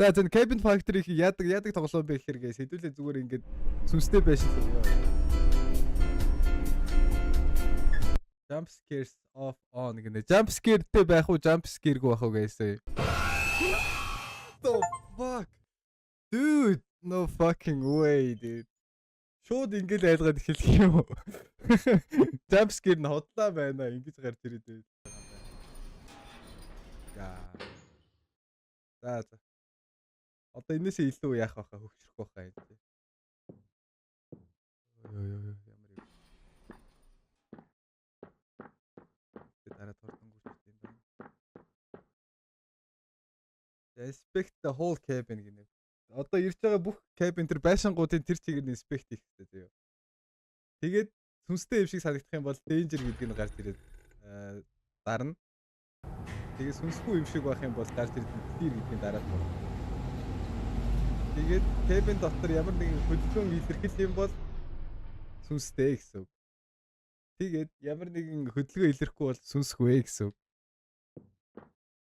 За за, Cabin Factory их яадаг тоглоом бэ гэхээр guys, хэдүүлээ зүгээр ингээд сүнстэй байшин л юм. Jump scares off on гэнэ. Jump scare-тэй байх уу, jump scare-гүй байх уу, guys. The fuck? Dude, no fucking way, dude. Шууд ингэж айлгаад эхэлэх юм уу? Jump scare нь хотлаа байна. Ингэж гарч ирээд байл. Яа. За за. Одоо энээсээ илүү яах вэ? Хөгшрөх байхаа энэ. Йоо ёо ёо, ямар юм. Тэгээ дараа тордонгүүч юм байна. Inspect the whole cabin гинэ. Одоо ирж байгаа бүх cabin, тэр байшингуудын тэр чигээр нь inspect хийх хэрэгтэй заяа. Тэгээд сүнстэй юм шиг санагдах юм бол danger гэдэг нь гарч ирээд дарна. Тэгээд сүнсгүй юм шиг байх юм бол гарч ирээд clear гэдгийг дараад байна. Тэгээд cabin дотор ямар нэгэн хөдөлгөөн илэрхэл юм бол сүнстэй гэсэн үг. Тэгээд ямар нэгэн хөдөлгөөн илэрхгүй бол сүнсгүй гэсэн үг.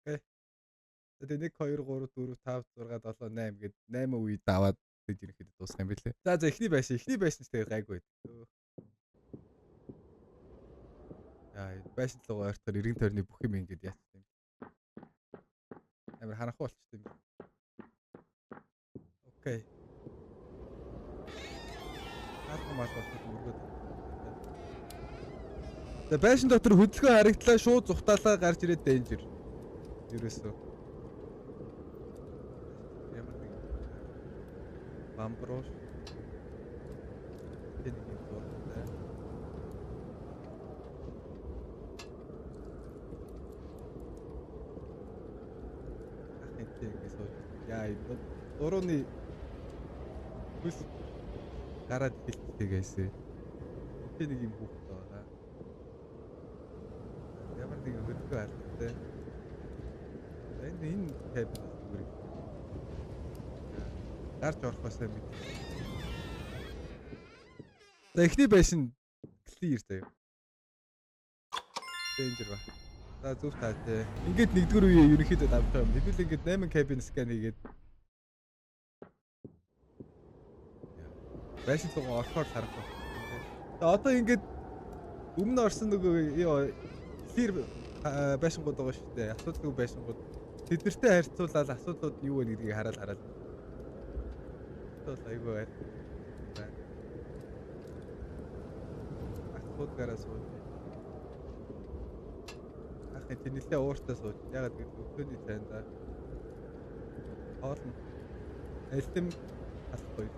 Okay. Тэгээ 1 2 3 4 5 6 7 8 гээд 8 үе даваад тэг ерөнхийдөө дуусах юм билээ. За за, эхний байшин, эхний байшин ч тэгээ гайгүй. Яа, байшин руу ойртохоор эргэн тойрны бүх юм ингэж яатсан юм. Амар харанхуй болчихсон юм. Okay. Хаалга мал болчиход мөргөөд. За, байшин дотор хөдөлгөөн харагдлаа, шууд зугтаалаа, гарч ирээд danger. Ерөөсөө. Ямар нэг бамбрууш. Тэр нэг юм дуртай. Ах, энэ ингэ сууж. Яа, энэ дурууны хөлс гараад эхэлчихлээ гээсэ. Тэр нэг юм хүүхэд байгаа. Ямар нэгэн хөдөлгөөн алдтай. Энэ cabin бол зүгээр. Гарч орохоосоо мэд. За, эхний байшин clear заяа. Danger ба. За, зөв таатай. Ингээд нэгдүгээр үеэ ерөнхийдөө давтаа юм. Хэдүүл ингээд 8 cabin scan хийгээд байшин руу орохоор харахгүй. За, одоо ингээд өмнө орсон нөгөө ёо clear байшингууд байгаа шүү дээ. Асуудалгүй байшингууд. Тэднэртэй харьцуулаад асуудлууд нь юу вэ гэдгийг хараад хараад. Бол айгүй байр. Асуудгаараа сууж. Ах, энэ нэлээ ууртай сууж. Ягаад гэвэл өглөөний цайнд да. Хоолно. Элтэм алахгүй.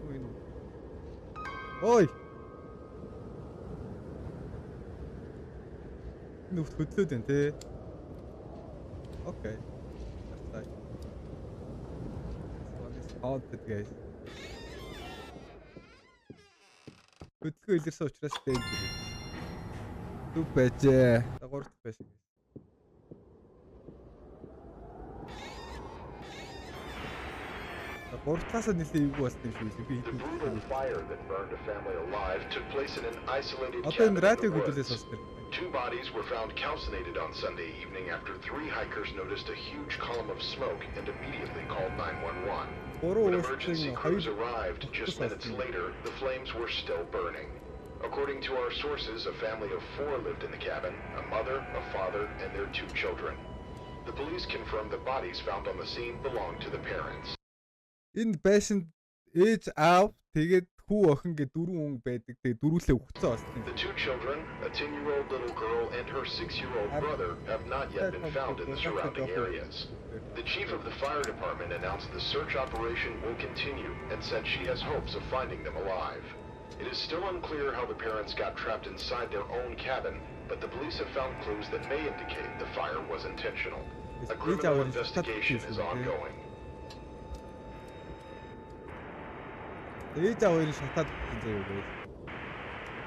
Юу энэ? Ой. Энэ хөвт хөдлөөд байна те. Okay. Гарцаа. This one is haunted, guys. Хөдөлгөөн илэрсэн учраас danger. Зүг байжээ. За, гурав дахь байшин. За, гурав дахьаасаа нэлээ эвгүй болсон юм шиг би The brutal fire that burned a family alive took place in an isolated Одоо энэ cabin in радиог the хэдүүлээ woods. сонсноо. Two bodies were found calcinated on Sunday evening after three hikers noticed a huge column of smoke and immediately called 911. Гурван When уулын emergency хоёр crews arrived just minutes сонсон. later, the flames were still burning. According to our sources, a family of four lived in the cabin: a mother, a father, and their two children. The police confirmed the bodies found on the scene belonged to the parents. Энэ байшинд ээж аав, тэгээд хүү охин гэ дөрвөн хүн байдаг. Тэгээд дөрвөлээ өгцөн олсон юм. The two children, a 10-year-old little girl and her 6-year-old brother, have not yet been found in the surrounding areas. The chief of the fire department announced the search operation will continue and said she has hopes of finding them alive. It is still unclear how the parents got trapped inside their own cabin, but the police have found clues that may indicate the fire was intentional. A Ээж аав criminal нь investigation is шатаад хийсэн. Ongoing. Ээж аав хоёрын шатаад өгсөн заяа юу.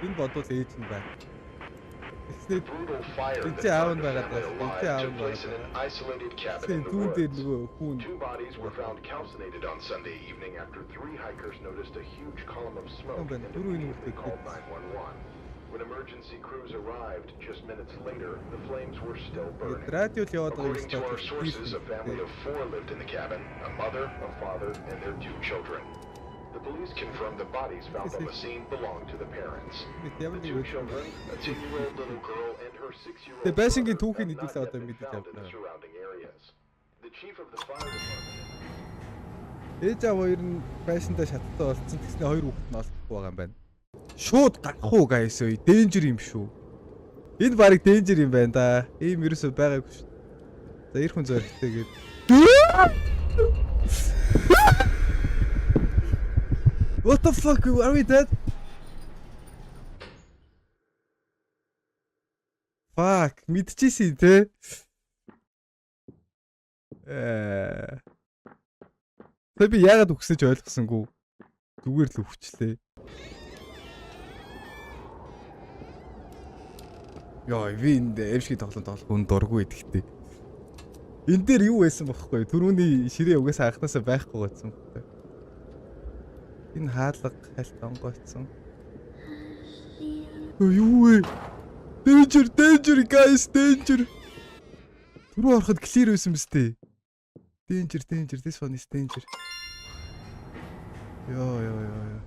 Энэ бодвол ээж нь байна. Тэгснээр Brutal fire Энд that чи аав нь burned a байгаад family байна. Энд чи alive аав took нь place in байгаад an байна. Isolated cabin in Тэгсэн the зүүн дээр woods. нөгөө хүн Two bodies were found calcinated on Sunday evening after three hikers noticed a huge column of smoke байна. And Дөрөв энэ immediately хүртэл called 911. When emergency crews arrived just minutes later, the flames were still burning. Радио л яваад байгаа According to our юм sources, a family шиг. of four lived in the cabin: a mother, a father, and their two children. The police confirmed the bodies found on the scene belonged to the parents. Ямар The нэг two children, a 10-year-old little girl and her 6-year-old Тэгээ байшингийн brother, түүхийг have not хэдүүлээ yet одоо been мэдэж found in the авлаа. surrounding areas. The chief of the fire department Ээж аав хоёр нь байшиндаа шаттай болцсон. Тэгснэ хоёр хүүхэд нь олдохгүй байгаа юм байна. Шууд гарах уу guys ой. Danger юм шүү. Энэ барыг danger юм байна да. Ийм ерөөсөө байгаагүй шүү. За эр хүн зоригтой гээд. What the fuck, are we dead? Fuck, мэдчихсэн те. Тэ би яагаад үхсэж ойлгосонгүй. Зүгээр л үхчлээ. Йоо, би энд аимшиг тоглоом тоглох хүн дургүй идэхтэй. Энэ дээр юу байсан бохоггүй. Түрүүний ширээ угаасаа анхнаасаа байхгүй байсан бохоггүй. Энэ хаалга хальт онгойцсон. Өө, юу вэ? Danger, danger guys, danger. Түрүү ороход clear байсан биз дээ. Danger, danger, this one is danger. Йоо, ёо, ёо, ёо.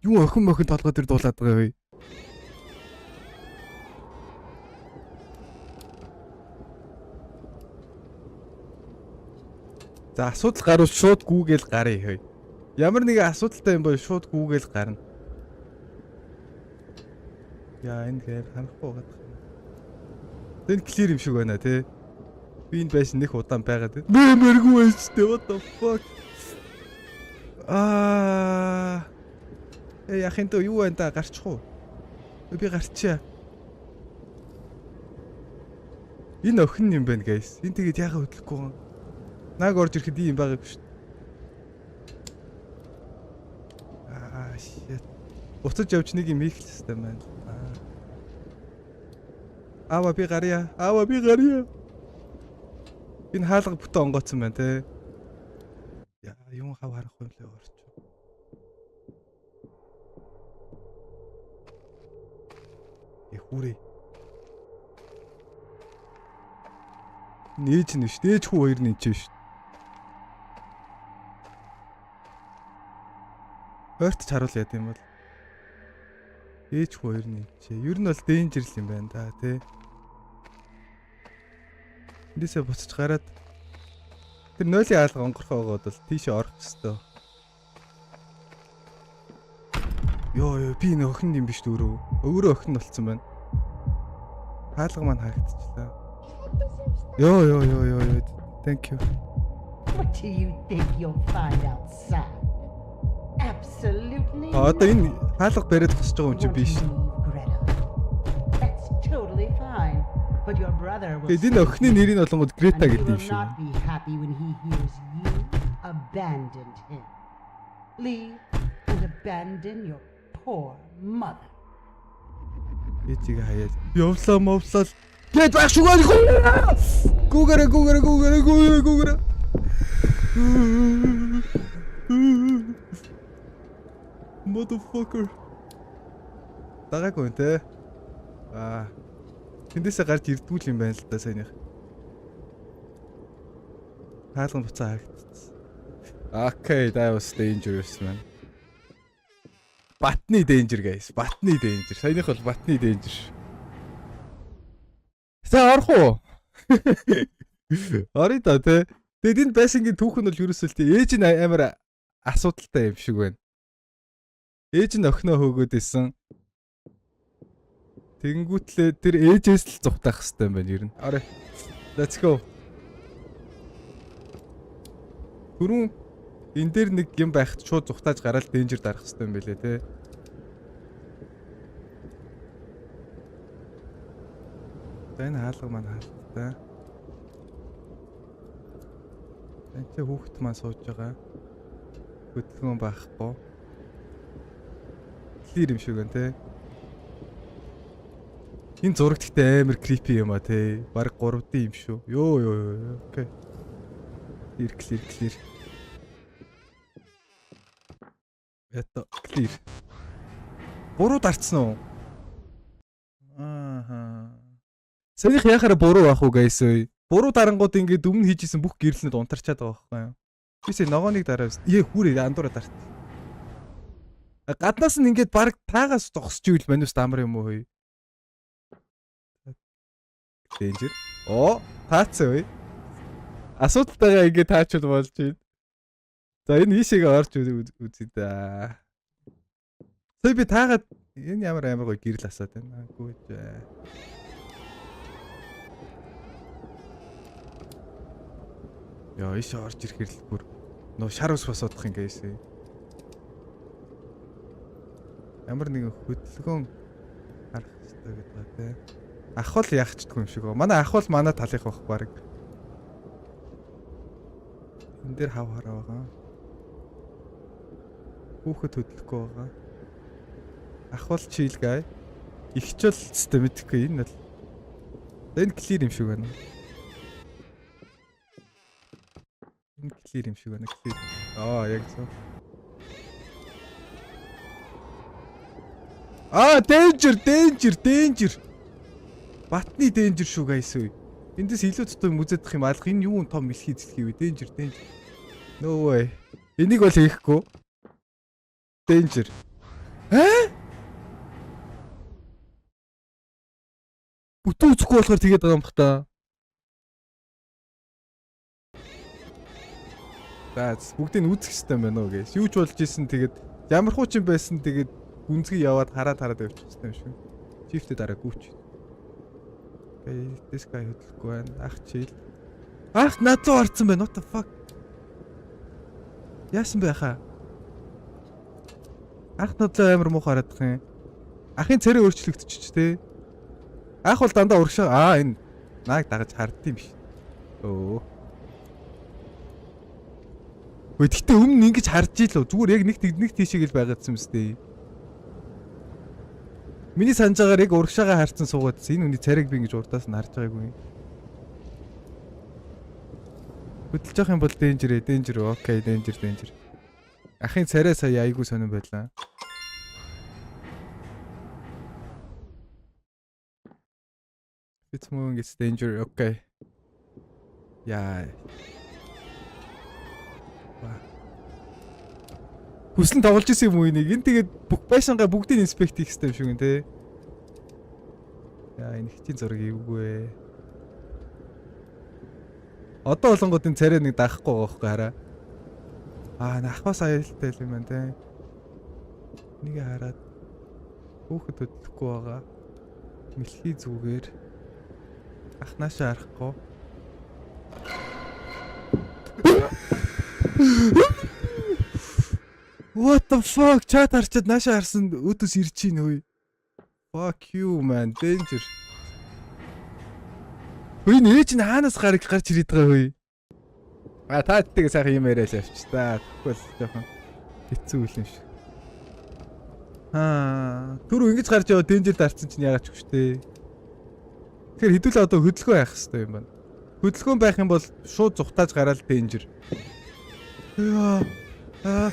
Юу охин мохин толгой дээр дуулаад байгаа вэ? За асуудал гарвал шууд гүүгээл гарыг хөөе. Ямар нэгэн асуудалтай юм бол шууд гүүгээл гарна. Яа, энэ гээр харахгүй байгаа юм. Энэ clear юм шиг байна тий. Би энд байшин нэг удаан байгаад байна. Нэ мэргүй байж тээ, what the fuck. Аа. Э яхин дөө юу байна да, гарчих уу? Би гарчаа. Энэ охин юм байна guys. Энэ тэгээд яхаа хөдлөхгүй юм. Наг орж ирэхэд ийм байгаагүй шүү. Аа shit. Буцаж явж нэг юм хийх л хэвээр байна. Аава би гарья. Аава би гарья. Энэ хаалга бүтэн онгооцсон байна те. Яа, юм хав харахгүй юм лээ орч. Э хүүрээ. Нээж нь шүү. Дээж хүү хоёр нь энэ шүү. Ойрт ч харуул яд юм бол. Ээж хүү хоёр нь энэ. Ер нь бол danger л юм байна да тий. Эндээсээ буцаж гараад тэр нойлын хаалга онгорхоо байгаа бол тийшээ орох хэвээр. Йоо ёо, би энэ охин юм биш дөрөв. Өөрөө охин болцсон байна. Хаалга маань харагдчихлаа. Йоо ёо ёо ёо ёо. Thank you. What do you think you'll find outside? Absolutely. А одоо энэ хаалга бариад тусч байгаа юм чи Want биш. to leave, Greta? That's totally fine. But your brother will Тэгээд энэ охины нэрийг болонгод Грета and he гэдэг юм will шүү. not be happy when he hears you abandoned him. Leave and abandon your poor mother. Ээжигээ хаяад явлаа мовлаа гээд байх шүү гоо. Гүүгэрэ гүүгэрэ гүүгэрэ гүүгэрэ гүүгэрэ. Motherfucker. Дагаагүй те. Аа. Тэндээсээ гарч ирдгүүл юм байна л да саяных. Хаалган буцаа хаагдчихсан. Okay, that was dangerous, man. Батны danger guys. Батны danger. Саяных бол батны danger. За орох уу? Орё да те. Тэгэд энэ байшингийн түүх нь бол ерөөсөө л тий ээж нь амар асуудалтай юм шиг байна. Ээж нь охиноо хөөгөөд исэн. Тэгэнгүүтлээ тэр ээжээс л зугтаах хэвээр юм байна ер нь. Орё. Let's go. Түрүүн энэ дээр нэг юм байхад шууд зугтааж гараад danger дарах хэвээр юм байлээ те. За энэ хаалга маань хаалттай. Энд чи хүүхэд маань сууж байгаа. Хөдөлгөөн байхгүй. Clear юм шиг байна те. Энэ зураг гэхдээ амар creepy юм а те. Бараг 3D юм шүү. Йоо ёо ёо. Okay. Clear, clear, clear. Это clear. Буруу дарцсан уу? Ааха. Саяных яхаараа буруу байх уу, guys өө? Буруу дарангууд ингээд өмнө хийжсэн бүх гэрлэнүүд унтарчаад байгаа байхгүй юу? Би сая ногооныг дараа. Ээ, хүүрээ, андуураа дарт. Гаднаас нь ингээд баг таагаас зогсож ивэл манус дамар юм уу хөөе? Danger. Оо, таацсан үе. Асуудалтайгаа ингээд таачвал болж байна. За, энэ ийшээгээ орж үзье да. Сая би таагаад энэ ямар амар гоё гэрэл асаад байна. Гүйж. Яа, ийшээ орж ирэхэр л бүр нөө шар ус босоодох юм гээсэ. Ямар нэгэн хөдөлгөөн харах хэрэгтэй гэдэг ба тээ. Ах бол яах ч юм шиг. Манай ах бол манай талынх байх баг. Энэ дээр хав хараа байгаа. Хүүхэд хөдлөхгүй байгаа. Ах бол chill guy. Ихч бол цэцтэй мэдэхгүй, энэ бол энэ clear юм шиг байна. Энэ clear юм шиг байна. Clear. Аа, яг зөв. Аа, danger, danger, danger. Батны danger шүү, guys өө. Эндээс илүү тутам үзэдэх юм алга. Энэ юу том мэлхий зэлхий вэ? Danger, danger. No way. Энийг бол хийхгүй. Danger. Э? Бүтэн үзэхгүй болохоор тэгээд байгаа юм бах та. За, бүгдийг нь үзэх хэрэгтэй юм байна уу гэж. Юу ч болж исэн, тэгээд ямар хуучин байсан, тэгээд гүнзгий яваад хараад хараад явчих хэрэгтэй юм шиг. Shift-ээ дараа гүч. Okay, this guy хөдлөхгүй байна. Ах chill. Ах над руу орсон байна. What the fuck? Яасан бэ хаа? Ах над руу амар муухай харагдах юм. Ахын царай өөрчлөгдчихөж тээ. Ах бол дандаа урагшаа. Аа, энэ нааг дагаж хардсан юм биш. Өө. Өө, тэгтээ өмнө ингэж харж ийлээ. Зүгээр яг нэг нэг тийшээ л байгаадсан юм сте. Миний санаж байгаагаар яг урагшаага харцсан суугаадсэн. Энэ хүний царайг би ингэж урдаас нь харж байгаагүй. Хөдөлж явах юм бол danger ээ, danger. Okay, danger, danger. Ахын царай сая айгүй сонирн байлаа. It's moving, it's danger. Okay. Яа. Хүслэн тоглож исэн юм уу энийг? Энэ тэгээд бүх байшингаа бүгдийг inspect хийх хэрэгтэй юм шиг юм те. Яа, энэ хчийн зураг эвгүй ээ. Одоо болонгод энэ царай нэг дагахгүй байгаа байхгүй, хараа. Аа, нахвас аюултай юм байна те. Нэг хараад хүүхэд хөдлөхгүй байгаа. Мэлхий зүгээр. Ах наашаа харахгүй. What the fuck? Чат харчаад наашаа харсан өөдөөс ирж чинь хөөе. Fuck you, man. Danger. Хөөе, энэ ээж нь хаанаас гарч гарч ирээд байгаа хөөе. А та тэгээ сайхан юм яриад явчих та. Тэгвэл жоохон хэцүү үл юм шиг. Аа, түрүү ингэж гарч яваа danger дарцсан чинь яагаад ч үгүй штэ. Тэгэхээр хэдүүлээ одоо хөдөлгөөн яах хэрэгтэй юм байна. Хөдөлгөөн байх юм бол шууд зүхтааж гараал danger. Яа. Аа. Аа.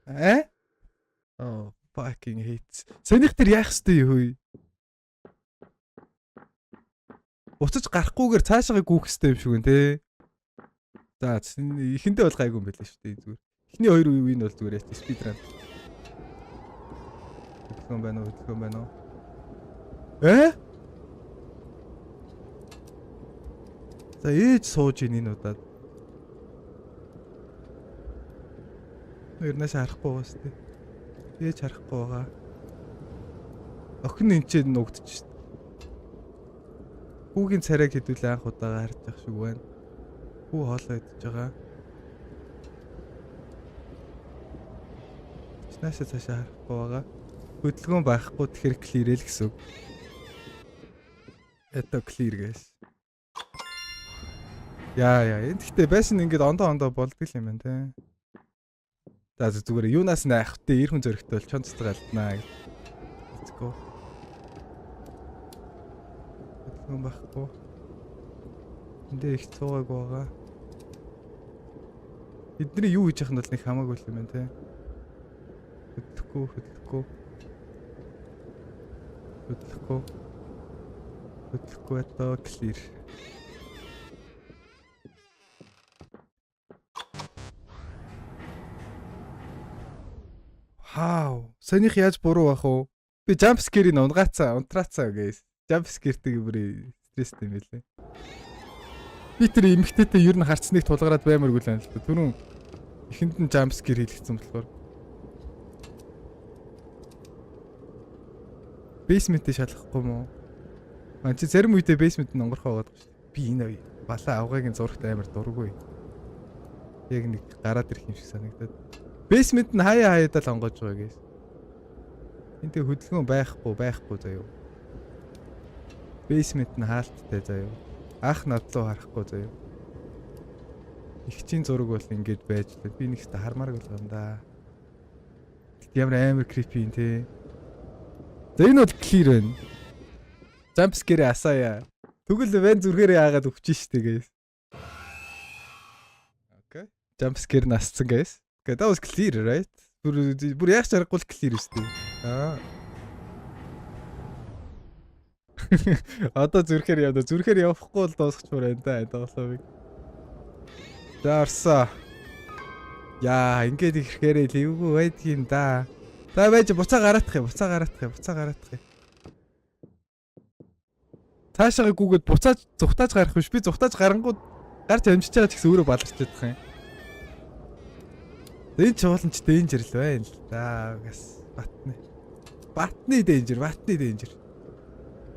Э? Oh, fucking hate. Сэних тэр яах ёстой юу хөөе? Буцаж гарахгүйгээр цаашаа гүйх ёстой юм шиг байна те. За, эхэндээ бол гайгүй юм байлаа шүү дээ зүгээр. Эхний хоёр үеийн бол зүгээр яах speed run. Хөдөлгөөн байна уу? Хөдөлгөөн байна уу? Э? За, ээж сууж ийн энэ удаад. Ернээс харахгүй байгаа шүү дээ. Ээж харахгүй байгаа. Охин энэ ч нугдчих шүү дээ. Хүүгийн царайг хэдүүлээ анх удаага харж явах шиг байна. Хүү хоолоо идэж байгаа. Наашаа цаашаа харахгүй байгаа. Хөдөлгөөн байхгүй, тэгэхээр clear л гэсэн үг. Это clear, guys. Яа яа, энэ гэхдээ байшин ингээд ондоо ондоо болдго юм байна те. За, зүгээр юунаас найх вэ? Эр хүн зөрөгтэй бол чон цэцэг алднаа гэж. Let's go. Хөдөлгөөн байхгүй. Эндээ их цуугааг байгаа. Эдний юу хийж яханд бол нэг хамаагүй юм байна те. Хөдлөхгүй, хөдлөхгүй. Хөдлөхгүй. Хөдлөхгүй одоо clear. How? Саяных яаж буруу байх вэ? Би jump scare-ийг унгаацаа, унтраацаа guys. Jump scare-тэй бүр стресстэй юм байлээ. Би тэр эмэгтэйтэй ер нь харцныг тулгараад баймаргүй л байна л да. Түрүүн эхэнд нь jump scare хийлгэсэн болохоор. Basement-ийг шалгахгүй мó? А чи зарим үедээ basement нь онгорхоо байгаад байгаа шүү дээ. Би энэ балаа авгаагийн зурагт амар дургүй. Яг нэг гараад ирэх юм шиг санагдаад. Basement нь хаяа хаяадаа л онгойж байгаа guys. Энд тэг хөдөлгөөн байхгүй байхгүй заяо. Basement нь хаалттай заяо. Ах надлуу харахгүй заяо. Игчийн зураг бол ингэж байж л би нэг хэвээр хармааргүй л юм да. Ямар амар creepy юм те. За, энэ бол clear байна. Jump scare асаая. Тэгвэл вэн зүрхээр яагаад өвчин штэ guys. Okay. Jump scare насцсан guys. Okay, that was clear, right? Бүр бүр яах чаргагүй л clear штэ. Аа. Одоо зүрхээр явна. Зүрхээр явахгүй бол дуусчихмаар байна да тоглоомыг. За, орсоо. Яа, ингээд ирэхээрээ л эвгүй байдгийн да. За, байж буцаа гараадах юм, буцаа гараадах юм, буцаа гараадах юм. Цаашаа гүгээд буцааж зүхтааж гарах биш. Би зүхтааж гарангууд гарч амжиж байгаа ч гэсэн өөрөө баларч чадах юм. Энэ чуулан ч danger л байна л да. Гас батны. Батны danger, батны danger.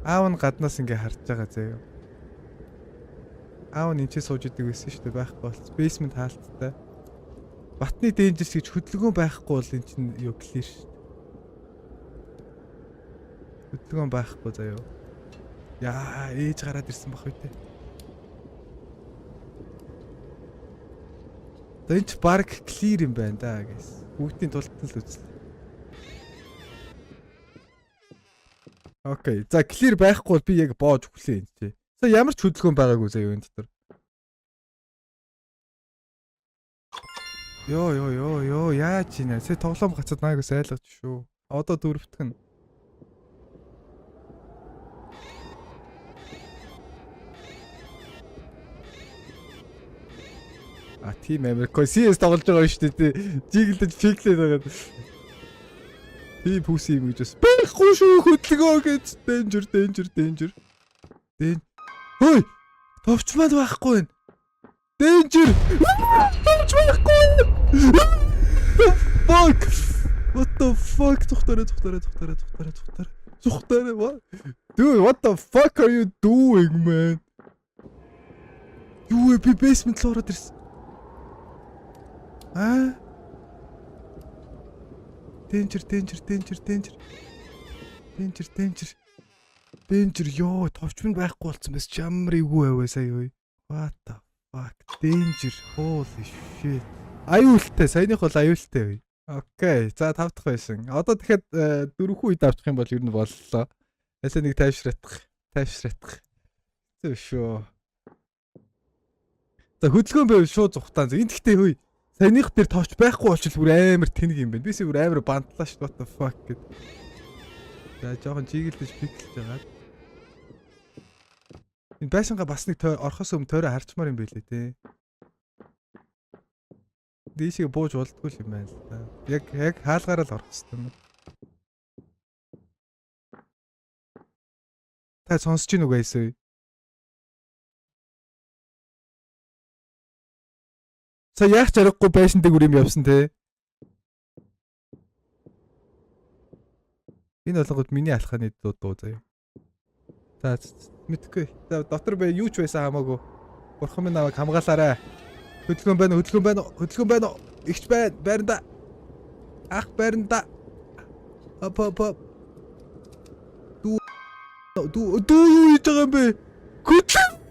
Аав нь гаднаас ингээ харж байгаа заяа. Аав нь энэ ч сууж идэг байсан шүү дээ, байхгүй болц. Basement хаалттай. Батны danger гэж хөдөлгөөн байхгүй бол эн чинь юу, clear шүү дээ. Хөдөлгөөн байхгүй заяа. Яа, ээж гараад ирсэн бах үү те. За, энэ ч баг clear юм байна да guys. Бүгдийн тултал л үзлээ. Okay. За, clear байхгүй бол би яг боож өглөө энэ тий. За, ямар ч хөдөлгөөн байгаагүй заяа энэ дотор. Йоо ёо ёо ёо, яаж ийнэ? Сая тоглоом гацаад наагаас айлгаж шүү. Одоо дөрөвтг нь. А, тийм амар CS тоглож байгаа юм шүү дээ. Жиглэж peek лээд байгаа. Тийм pussy юм гэж бас байхгүй шүү, хөдөлгөөн гэж, danger, danger, danger. Дэн. Хөөй! Товч маань байхгүй байна. Danger! Товч байхгүй. The fuck? What the fuck? Зүхтарэ, зүхтарэ, зүхтарэ, зүхтарэ, зүхтарэ. Зүхтарэ, what? Dude, what the fuck are you doing, man? Юу вэ? Би basement руу ороод ирсэн. Аа? Danger, danger, danger, danger. Danger, danger. Danger, ёо, товч минь байхгүй болсон байс чи, ямар эвгүй байваа сая юу. What the fuck? Danger, holy shit. Аюултай, саяных бол аюултай бай. Okay, за, тав дахь байсан. Одоо тэгэхээр дөрвөн үед авчих юм бол ер нь боллоо. Ялаа нэг тайвшраах, тайвшраах. Зөв шүү. За, хөдөлгөөн байвал шууд зүхтаан. Энэ гэхдээ хөөе. Саяных дээр товч байхгүй болчихвол бүр амар тэнэг юм байна. Бисээ бүр амар бантлаа шүү. What the fuck гэд. За, жоохон жигэлдэж peek лэж байгаа. Энэ байшингаа бас нэг тойр орохоос өмнө тойроо харчмаар юм байлээ те. Дийшээ бууж болдгоо юм байна л да. Яг яг хаалгаараа л орох хэрэгтэй юм. Та сонсож гин үү guys? Са яах жаргагүй байшин дээгүүр юм явсан те. Энэ болгоод миний алхааны дуу дуу заяа. За, мэдхгүй. За, дотор бай юу ч байсан хамаагүй. Бурхан минь, намайг хамгаалаарай. Хөдөлгөөн байна, хөдөлгөөн байна, хөдөлгөөн байна. Игч байна, байранда. Ах байранда. Оп оп оп. Дүү дүү дүү, юу хийж байгаа юм бэ? Хөдлөө.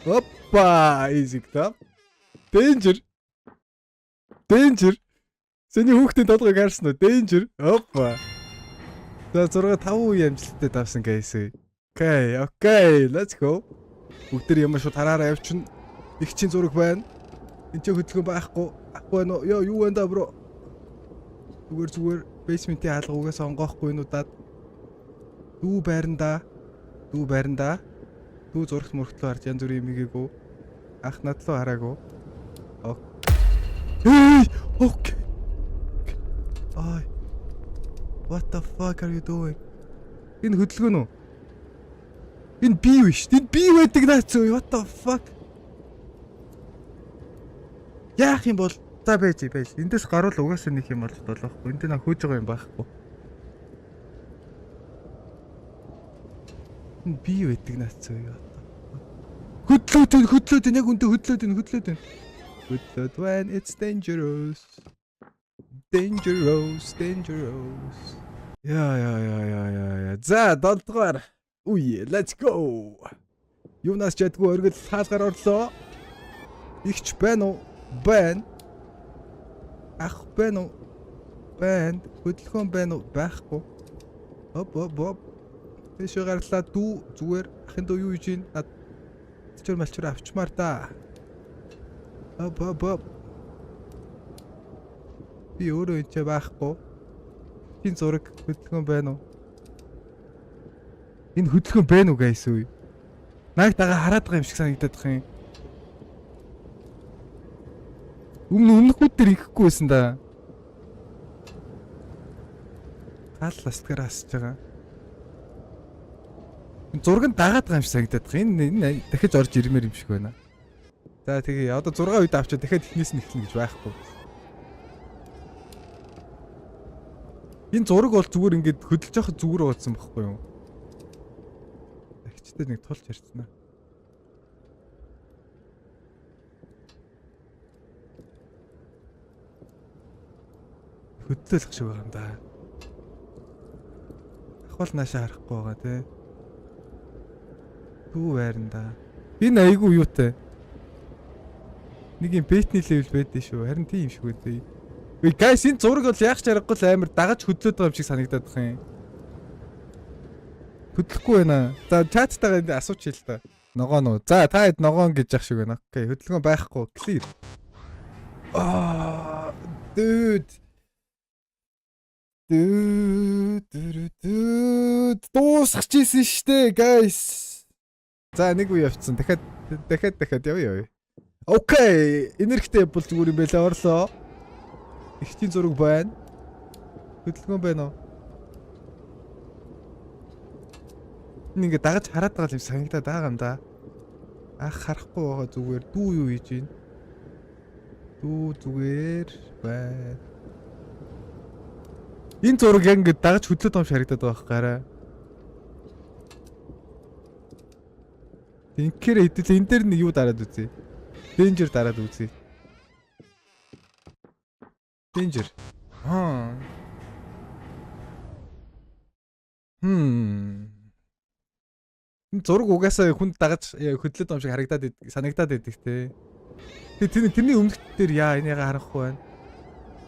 Опа, easy clap. Danger. Danger. Сэний хүүхдийн толгойг харсан уу? Danger. Опа. За, 6 5 үе амжилттай давсан guys. Okay, let's go. Бүгд тэр юм шууд хараараа явчихна. Их чин зураг байна. Энд ч хөдөлгөөн байхгүй. Ах байна уу? Йоо, юу байна да, bro? Зүгээр, зүгээр, basement ийн хаалга угаасаа онгоохгүй энэ удаад. Дүү байранда. Дүү байранда. Дүү зурагт мөргөлөө харж янз бүрийн юм хийгээгүй. Ах над руу хараагүй. Hey! Okay. Ай. What the fuck are you doing? Энэ хөдөлгөөн үү? Энэ бие биш. Энэ бие байдаг наац үү? What the fuck? Яах юм бол, за, байж байж. Эндээс гарвал угаасаа нэг юм болж болохгүй. Энд наа хөөж байгаа юм байхгүй. Энэ бие байдаг наац үү? Хөдлөөд байна, хөдлөөд байна. Яг үндэ хөдлөөд байна, хөдлөөд байна. Хөдлөөд байна. It's dangerous. Dangerous, dangerous. Яа, яа, яа, яа, яа, яа. За, 7 дугаар. Үе, let's go. Юунаас ч ядгүй оргил хаалгаар орлоо. Игч байна уу? Байна. Ах байна уу? Байна. Хөдөлгөөн байна уу? Байхгүй. Оп, оп, оп. Тийшээ гарлаа, дүү зүгээр. Ахын дүү юу хийж ийн? Над чөр малчур авчмаар та. Оп, оп, оп. Би өөрөө энэ ч байхгүй. Хин зураг, хөдөлгөөн байна уу? Энэ хөдөлгөөн байна уу, guys, үү? Нааг дагаа хараад байгаа юм шиг санагдаад байгаа юм. Өмнөхүүд дээр ихэхгүй байсан да. Гал ластгаар асж байгаа. Энэ зураг нь дагаад байгаа юм шиг санагдаад байгаа. Энэ дахиж орж ирмээр юм шиг байна. За, тэгээ одоо 6 үед авчаа дахиад эхнээс нь эхэлнэ гэж байхгүй. Энэ зураг бол зүгээр ингээд хөдөлж явахад зүгээр байгаадсан байхгүй юу? Агчтай нэг тулч ярьцнаа. Хөдлөөлөх шиг байгаа юм да. Ах бол наашаа харахгүй байгаа тий. Дүү байрна да. Энэ айгүй юутай. Нэг юм бетний level байдсан шүү. Харин тийм юм шиг үү. Үгүй, guys, энэ зураг бол яах ч аргагүй л амар дагаж хөдлөөд байгаа юм шиг санагдаад байгаа юм. Хөдлөхгүй байна. За, чаттайгаа асууч хэл та. Ногоон уу? За, та хэд ногоон гэж яах шиг байна. Okay, хөдөлгөөн байхгүй. Clear. Аа, dude. Dude, dude, dude. Дуусгаж ийсэн штэ, guys. За, нэг үе явцсан. Дахиад, дахиад, дахиад явъя, явъя. Okay, энергтэй бол зүгээр юм байлаа, орлоо. Эгчийн зураг байна. Хөдөлгөөн байна уу? Энэ ингээ дагаж хараад байгаа юм санагдаад байгаа юм да. Ах харахгүй байгаа, зүгээр. Дүү юу хийж гин? Дүү зүгээр байна. Энэ зураг яг ингээ дагаж хөдлөөд байгаа юм шиг харагдаад байгаа байхгүй арай. Инхээр хэдүүл энэ дээр нэг юу дараад үзье. Danger дараад үзье. Danger. Аа. Хм. Энэ зураг угаасаа хүнд дагаж хөдлөөд байгаа юм шиг харагдаад санагдаад байдаг те. Тэгээ тэрний өмнөх дээр яа энийгээ харахгүй байна.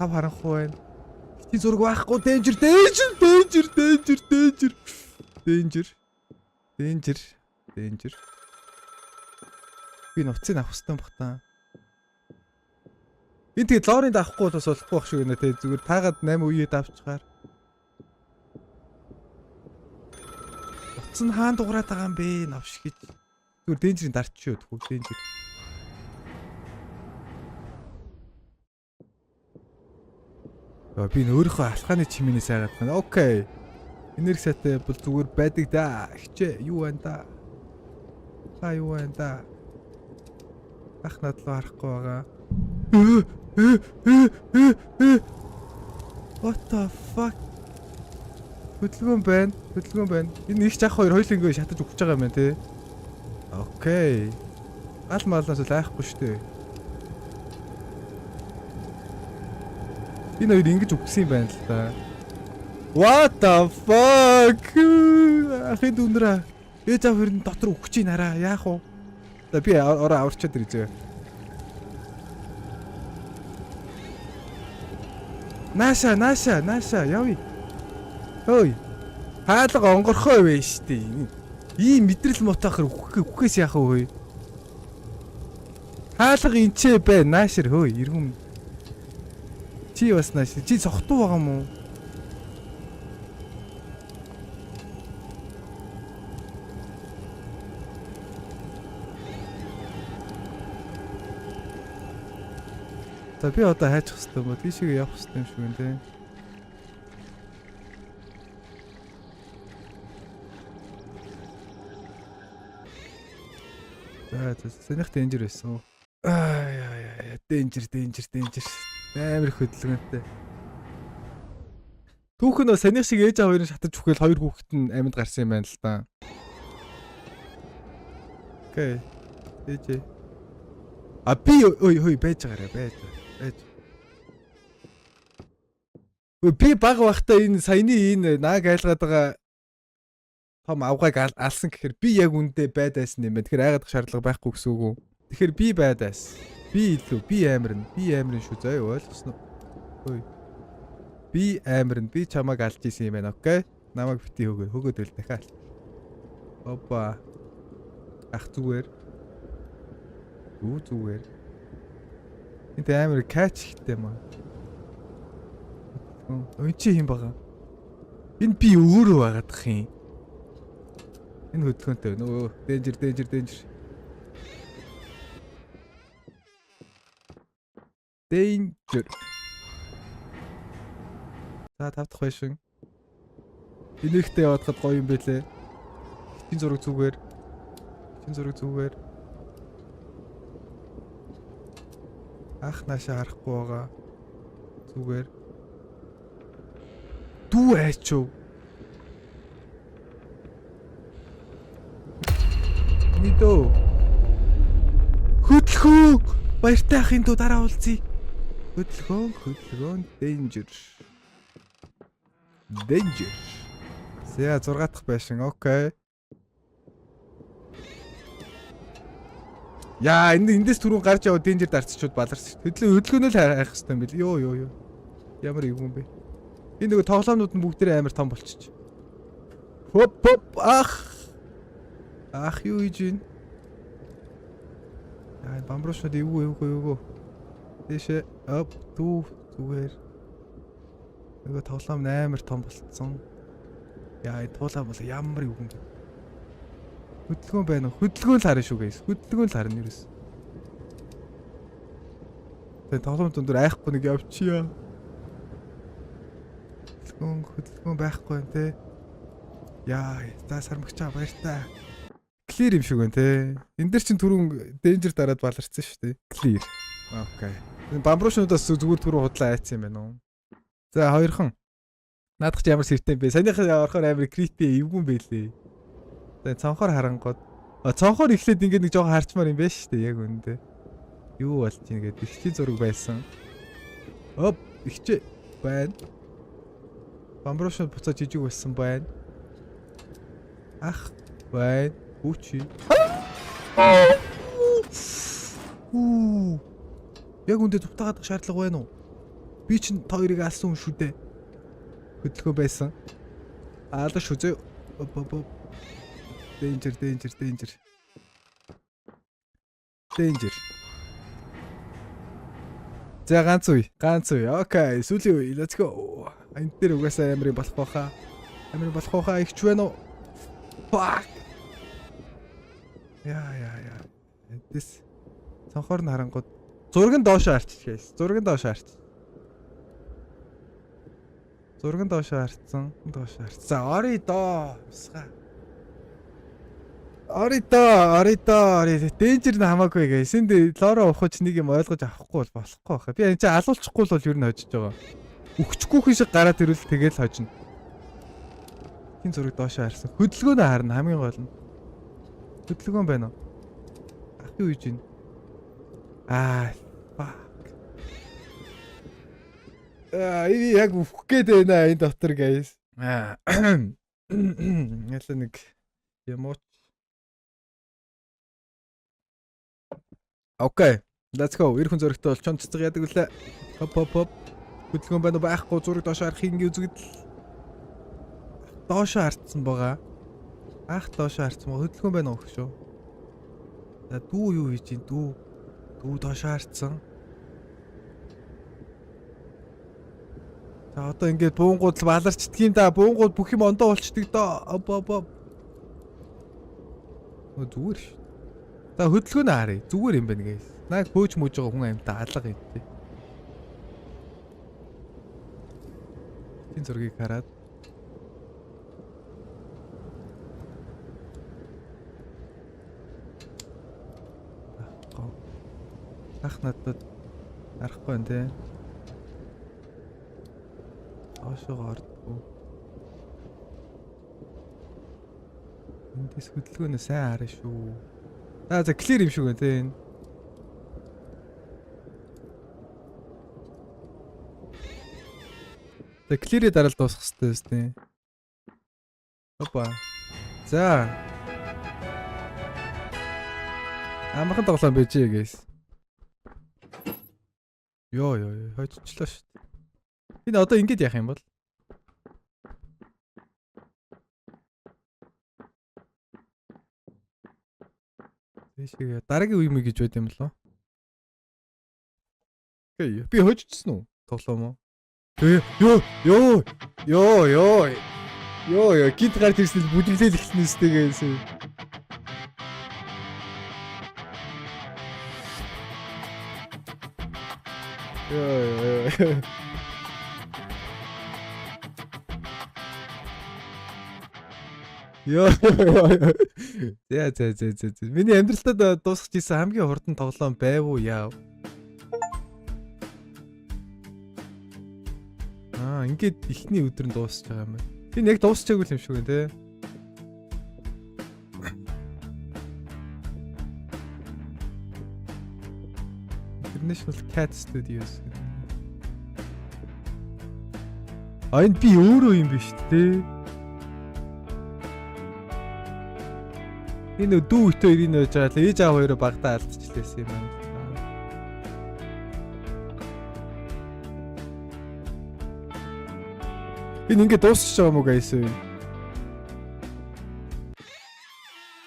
Тав харахгүй байна. Хитийн зураг байхгүй. Danger, danger, danger, danger, danger. Danger. Danger. Danger. Би нуцыг авах хэрэгтэй бах та. Энэ тэгээ лорын авахгүй бол бас болохгүй байх шиг байна те. Зүгээр таагаад 8 үеэд авчгаар. Утас нь хаан дуграад байгаа юм бэ? Новш гэж. Зүгээр danger ийн дарчих юу тхүү, danger. Яа, би н өөрийнхөө алхааны чимээнээс айгаад байна. Okay. Энерги сайтай бол зүгээр байдаг да. Хичээ юу байна да? Та юу байна да? Ах над руу харахгүй байгаа. What the fuck? Хөдөлгөөн байна. Хөдөлгөөн байна. Энэ их жах хоёр хоёулангаа шатаж өгч байгаа юм байна те. Okay. Гал малнаас л айхгүй шүү дээ. Энэ хоёр ингэж үгсэн юм байна л да. What the fuck? Ахын дүнрээ. Ээж аав хэрэн дотор үхэж ийн хараа. Яах вэ? За, би ороо аварчаад ирээ зөө. Нааша, нааша, нааша явъя. Хөөй. Хаалга онгорхой вэ штэ. Ийм мэдрэл мутахар үхэх үхэхээс яах вэ хөөе? Хаалга энчээ бай, наашир хөөе, эргүн. Чи бас нааш. Чи цогтуу байгаа юм уу? За, би одоо хайчих хэрэгтэй юм ба, тийшээ явах хэрэгтэй юм шиг байна те. За, санийх danger байсан. Ай яа яа, danger, danger, danger. Амар их хөдөлгөөнтэй. Түүх нь санийх шиг ээж аав хоёрын шатаж үхэл хоёр хүүхэд нь амьд гарсан юм байна л да. Okay. Ээж. А, би ой ой, байж байгаарэ, байж байж. Өө, би баг байхдаа энэ саяны энэ нааг айлгаад байгаа том авгайг алсан гэхээр би яг үндэ badass юм байна. Тэгэхээр айгаадах шаардлага байхгүй гэсэн үг үү? Тэгэхээр би badass. Би илүү, би амар нь, би амар нь шүү, заяа, ойлгосноо. Ой. Би амар нь, би чамайг алж исэн юм байна. Okay. Намайг бити хөөгөө, хөөгөөд үл дахиад. Опа. Ах, зүгээр. Юу, зүгээр. Энд амар catch ихтэй маа. Өн чи хэм байгаа? Энэ би өөрөө байгаадах юм. Энэ хөдөлгөөнтэй нөгөө danger, danger, danger. Danger. За, тав дахь байшин. Энийхтэй яваадахад гоё юм бэлээ. Хитийн зураг зүгээр. Хитийн зураг зүгээр. Ах наашаа харахгүй байгаа. Зүгээр. Дүү айчв. Нидөө. Хөдөлгөөн. Баяртай ахын дүү, дараа уулзъя. Хөдөлгөөн, хөдөлгөөн, danger. Danger. За, 6 дахь байшин. Okay. Яа, энэ эндээс түрүүн гарч яваа danger дарцчууд баларч. Хөдөлгөөнөө л хайх хэрэгтэй юм бил. Йоо ёо ёо. Ямар эвгүй юм бэ? Энэ нөгөө тоглоомнууд нь бүгдээрээ амар том болчих. Хоп хоп, ах. Ах, юу хийж ийн? Яа, бамбруушнууд эвгүй, эвгүй, эвгүй. Дээшээ оп, дүү, зүгээр. Нөгөө тоглоом амар том болцсон. Яа, энэ туулаа бол ямар эвгүй юм бэ? Хөдөлгөөн байна уу? Хөдөлгөөн л харна шүү, guys. Хөдөлгөөн л харна ерөөс. Тэгээ тоглоом дундуур айхгүй нэг явчихъя. Хөдөлгөөн, хөдөлгөөн байхгүй юм те. Яа, за, сармагчаа, баяртай. Clear юм шиг байна те. Энэ дэр чин түрүүн danger дараад баларсан шүү дээ. Clear. Okay. Энэ бамбруушнуудаас зүгээр түрүү худлаа айцсан юм байна уу? За, хоёрхан. Наадах чи ямар сэртэй юм бэ? Санийх орохоор амар creepy, эвгүй юм бэлээ. За, цонхоор харангууд. А, цонхоор эхлээд ингээд нэг жоохон харчмаар юм байна шүү дээ, яг үүндээ. Юу болж ийн гээд ихчийн зураг байсан. Оп, ихчээ байна. Бамбруушнууд буцаа жижиг болсон байна. Ах байна. Үчи. Үу. Яг үндэ зүптаагаадах шаардлага байна уу? Би чинь та хоёрыг алсан хүн шүү дээ. Хөдөлгөөн байсан. Аалаа шүү зөө. Оп оп оп. Danger, danger, danger. Danger. За, ганц үе, ганц үе. Okay, сүүлийн үе. Let's go. Энэ дээр угаасаа амар юм болох байхаа. Амар юм болох байхаа. Ихч байна уу? Fuck. Яа яа яа. Эндээс цонхоор нь харангууд зураг нь доошоо харчих guys. Зураг нь доошоо харч. Зураг нь доошоо харцсан. Доошоо харцсан. За, орё доо. Усгаа. Орё доо, орё доо, орё. Danger нь хамаагүй guys. Энд lore оо ухаж нэг юм ойлгож авахгүй бол болохгүй байхаа. Би энэ чинь алуулчихгүй л бол ер нь хожиж байгаа. Үхчихгүй шиг гараад ирвэл тэгэл хожино. Хин зураг доошоо харсан. Хөдөлгөөнөө харна, хамгийн гол нь. Хөдөлгөөн байна уу? Ах, юу хийж ийн? Аа, fuck. Аа, энэ яг үхэх гээд байна энэ дотор, guys. Аа. Ялаа нэг юм уу? Okay. Let's go. Эр хүн зөрөгтэй бол чон цэцэг яадаг үлээ. Хоп хоп хоп. Хөдөлгөөн байна уу, байхгүй, зураг доош харах ингэ үзэгдэл. Доошоо харцсан байгаа. Ах, доошоо харцсан байгаа. Хөдөлгөөн байна уу гэх шүү. За, дүү юу хийж ийн, дүү? Дүү доошоо харцсан. За, одоо ингээд буунгууд л баларчдаг юм да. Буунгууд бүх юм ондоо болчдөг доо. Оп оп оп. Өө, зүгээр ш. За, хөдөлгөөнөө харъя. Зүгээр юм байна guys. Наа хөөж мөөж байгаа хүн амьтаа алга юм тий. Энэ зургийг хараад. Ах, надад харахгүй байна те. Доошоо ордгоо. Эндээс хөдөлгөөнөө сайн харна шүү. За, clear юм шиг байна те энэ. За, clear-ийн дараа л дуусах хэрэгтэй биз дээ. Опа. За. Амархан тоглоом байжээ guys. Йоо ёо ёо, хожичлаа шүү дээ. Энэ одоо ингэж яах юм бол? Тийшээ дараагийн үе мэй гэж байд юм болоо? Okay, би хожижсэн үү? Тоглоом уу? Ёо ёо ёо ёо ёо ёо, гинт гарч ирсэн л бүжиглээл эхэлнэ үстэй гэсэн. Ёо ёо ёо. Ёо. За за за за за. Миний амьдралтад дуусгаж исэн хамгийн хурдан тоглоом байв уу яав? Аа, ингээд эхний өдөр нь дуусч байгаа юм байна. Энэ яг дуусчаагүй юм шиг байна те. International Cat Studios. А, энэ би өөрөө юм биш те. Энэ дүү өтөө ирин байж байгаа л ээж аав хоёроо багтаа алдчихлээсэн юм байна. Энэ ингээд дуусчих байгаа юм уу guys вэ?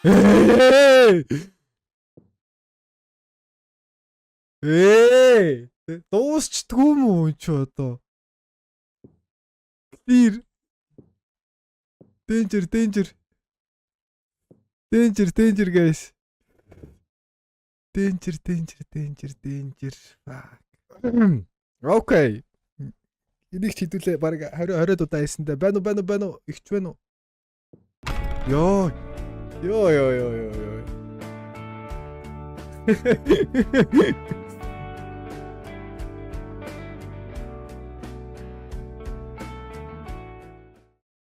Ээ! Ээ! Дуусчдгүй юм уу чи одоо? Clear. Danger, danger. Danger, danger guys. Danger, danger, danger, danger. Fuck. Okay. Энийг ч хэдүүлээ баг 20 20 удаа хийсэндээ байна уу, байна уу, байна уу, ихч байна уу? Йоо. Йоо ёо ёо ёо ёо.